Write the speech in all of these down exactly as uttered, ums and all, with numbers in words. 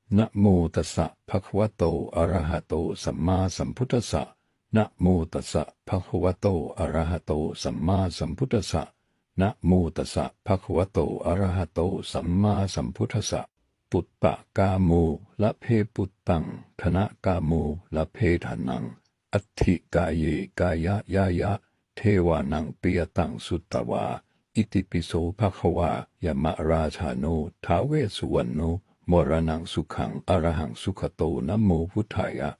Namo tassa bhagavato arahato sammāsambuddhassa. Namo tassa bhagavato arahato sammāsambuddhassa. Namo tassa bhagavato arahato sammāsambuddhassa. Puttakāmo labhe puttaṃ, dhanakāmo labhe dhanaṃ, atthi kāye kāyañāya, devānaṃ piyataṃ sutvā. Itipi so bhagavā yamarājāno ท้าว Vessuvaṇṇo maraṇaṃ sukhaṃ arahaṃ sugato namo buddhāya.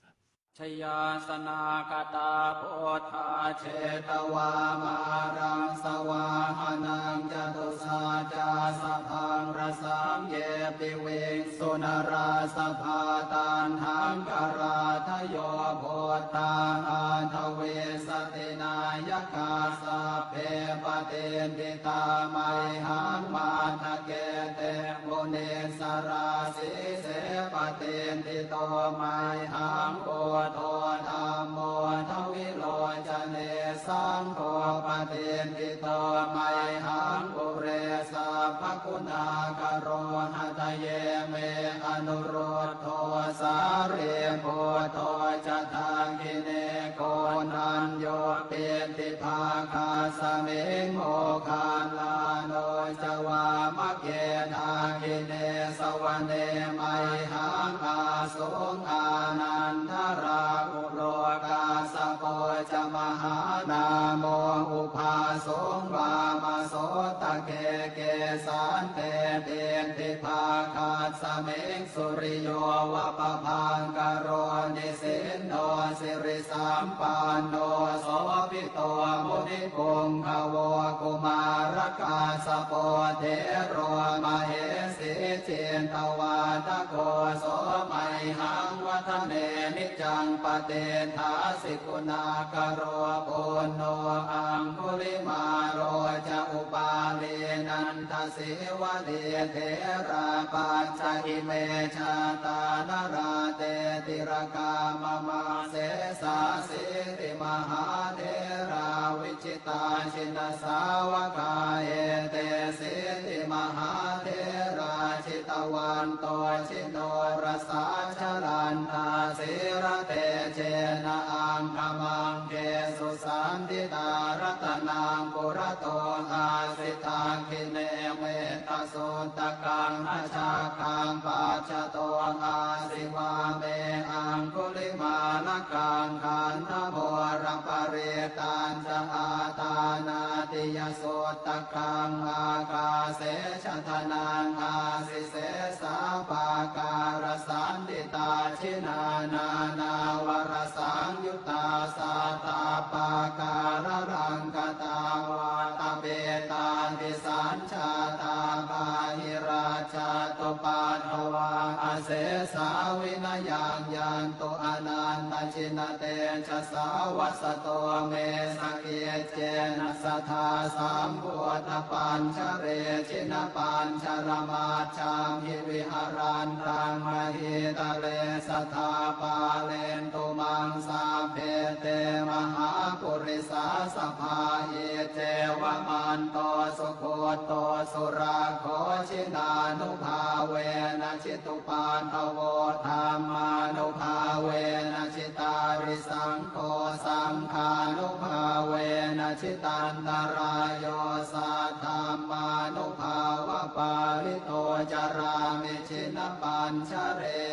Jayāsanāgatā buddhā jetvā māraṃ savāhanaṃ, catusaccāsabhaṃ rasaṃ ye piviṃsu narāsabhā. Taṇhaṅkarādayo buddhā aṭṭhavīsati nāyakā, sabbe patiṭṭhitā mayhaṃ matthake te munissarā. Sīse patiṭṭhito mayhaṃ buddho dhammo dvilocane, saṅgho patiṭṭhito mayhaṃ ure sabbaguṇākaro. Hadaye me anurud dho sārīputto ca dakkhiṇe, koṇḍañño piṭṭhibhāgasmiṃ moggallāno ca vāmake. Dakkhiṇe savane mayhaṃ āsuṃ ānandarāhulo, kassapo ca mahānāmo ubhāsuṃ vāmasotake. Kesante piṭṭhibhāgasmiṃ suriyo va pabhaṅkaro, nisinno sirisampanno sobhito munipuṅgavo. Kumārakassapo thero mahesī cittavādako, so mayhaṃ vadane niccaṃ patiṭṭhāsi guṇākaro. Puṇṇo aṅgulimālo ca upālī nanda sīvalī, therā pañca ime jātā nalāṭe tilakā mama. Sesāsīti mahātherā vijitā jinasāvakā, etesīti mahātherā jitavanto jinorasā, jalantā sīlatejena aṅgamaṅgesu saṇṭhitā. Ratanaṃ purato āsi dakkhiṇe metta suttakaṃ, dhajaggaṃ pacchato āsi vāme aṅgulimālakaṃ. Khandhamoraparittañca āṭānāṭiyasuttakaṃ, ākāse chadanaṃ āsi sesā pākārasaṇṭhitā. Jinā nānāvarasaṃyu ttā sattappākāralaṅkatā, vātapittādisañjātā bāhirajjhattupaddavā, asesā vinayaṃ yantu anantajinatejasā. Vasato me sakiccena sadā sambuddhapañjare, jinapañjaramaj jhamhi viharantaṃ mahītale, sadā pālentu maṃ sabbe te mahāpurisāsabhā. Iccevamanto sugutto surakkho, jinānubhāvena jitupaddavo, dhammānubhāvena ji tārisaṅgho, saṅghānubhāvena jitantarāyo, saddhammānubhāvapālito carāmi jinapañjare.